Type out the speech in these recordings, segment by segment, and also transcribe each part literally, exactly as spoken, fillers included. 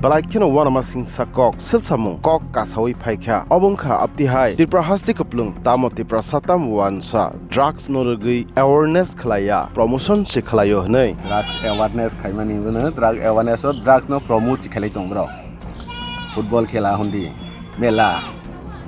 Belai kheno uanama singsa kok, silsamung kok kasawi phaikha. Obo wngkha abtihai Tripura haste kupulung tamo Tiprasa tamo uansa drugs no rwgwi awareness khlaiya, promotion se khlaio hwnwi. Drugs awareness khaimani bono drug awareness o drugs no promote se khlai tong bro. Football khela hundi, mela,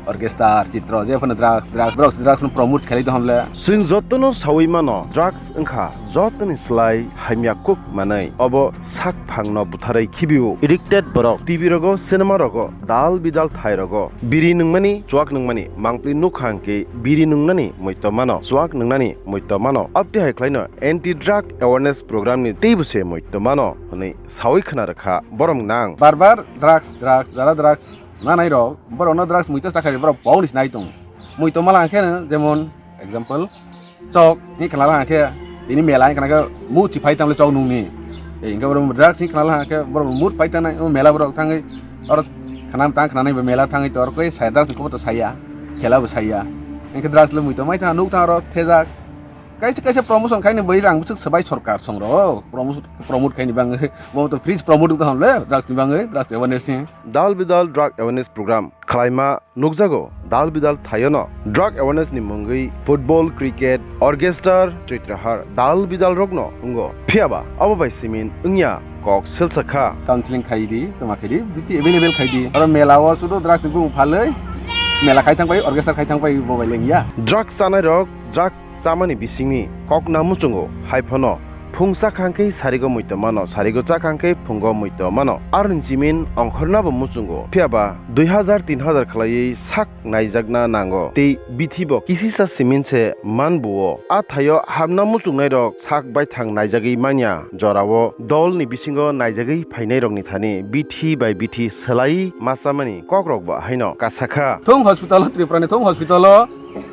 orchestra, chitro, je phano drugs, drugs, borok drugs no promote khlai tong hamle. Chwng jotono sawi mano, drugs wngkha jotoni slai hamya kuk manwi. Obo sak phangno butharwi khibio. Addicted borok T V rogo, cinema rogo, dal bidal thai rogo. Biri nungmani, chuak nungmani, mangpli nukha hwnkhe biri nungnani muito mano, chuak nungnani muito mano. Abtihai khlaino anti drug awareness program ni teibo se muito mano hwnwi sawi khna rwkha borok nang. Bar bar drugs, drugs, jara drugs nanai rok, borok no drugs muito sakha borok pau ni sinai tong. Muito mala khe no, jemon example, chok ni khna la khe, tini mela ni khna khe mu chi phai tang le chok nung ni. Ei, hingke borok drugs ni khna la khe, borok mood phai tang nai, o mela borok thangwi, oro khna tang khna nai bo mela thangwi tor koi sai drugs ni kobo to saya, khela bo saya. Hingke drugs le muito mai tang nuk tang oro thejak. Kaisa kaisa promotion khaini bai rang bwswk swbai sorkar song ro promotion, promote khaini bangwi, bo to free promote wngtong le drugs ni bangwi, drugs awareness ni. Dal bidal drug awareness program khlaima nukjago dal bidal thaiono. Drug awareness ni mungwi football, cricket, orchestra, chitrahar dal bidal rokno wngo. Phiyaba abo bai simin wngya kok selsa kha. Counseling khai di, toma khai di, biti available khai di. Oro mela o sudo drugs ni bung phalwi mela khai thang pai, orchestra khai thang pai, bo bai lengya. Drug chanai rok drug chamani bisingni kokna muchungo, hai phano phung chakha hwnkhe sarigo muito mano, sarigo chakha hwnkhe phungo muito mano. Aroni chimin ongkhornabo muchungo, phiyaba dui hazar tin hazar khlaiwi sak naijakna nango. Tei bithibo kisisa simin se manbuo. A thaio hamna muchungnairok sak baithang naijagwi manya. Jorao dolni bisingo naijagwi phainairokni thani bithi bai bithi swlaiwi ma chamani kokrokbo haino kasa kha. Thung hospital o, Tripurani thung hospital o,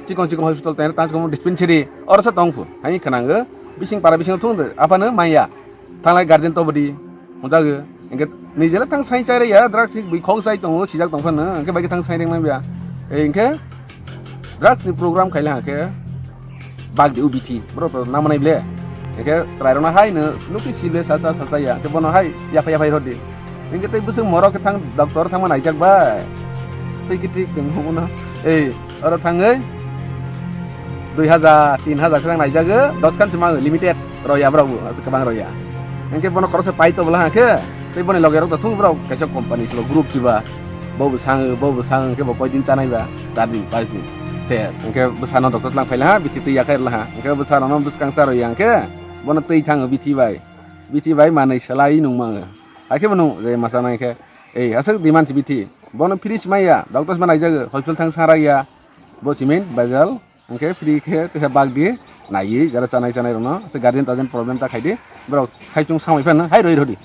chikon chikon hospital tei tang chikon dispensary oro se tong phu. Hai khwnango bising para bising thung de aphano manya. Thanglai guardian to bodi hwnjago. Hingke nijele thang sai chai ya, drugs ni bui khok chai tongo, sijak tong phano, hingke bai thang sai reng manya. E hingke drugs ni program khaila hingke bag di ubithi, bro to namanai ble. Hingke chwrai rokno hai no nukhi sile sacha sacha ya, hingke bono hai yaphai yaphai rodi. Hingke tei bwswk morok khe thang doctor thangma naijak bai. Tei kithi keng humo no. Ei, oro thangwi dui hazar, tin hazar khe nang naijago, dos khan se mango limited. Roya bro bo, aswk kwbang roya. Hingke bono khoroksa pai to bwla hangke, tei boni loge rok to thung bro, kaisa company se bo group se ba. Bo bo sang, bo bo sang, hingke bo koi din chanai ba, char din, panch din. Ses, hingke bwsano doctor lang phaila ha, bithi twi yakhai la ha. Hingke bwsano no bwskang cha roya hingke, bono twi thang bithi bai. Bithi bai manwi salai nung mango. Hakhe bo nung je masa nai khe, ei, aswk demand se bithi. Bono free se maya, doctor se ma naijago, hospital thang sa raya. Bo simin, bajal, hingke free khe teisa bag di, naiwi, jara chanai chanai rokno, se guardian tajen problem ta khaidi, borok saichung samai phano, hai roi rodi.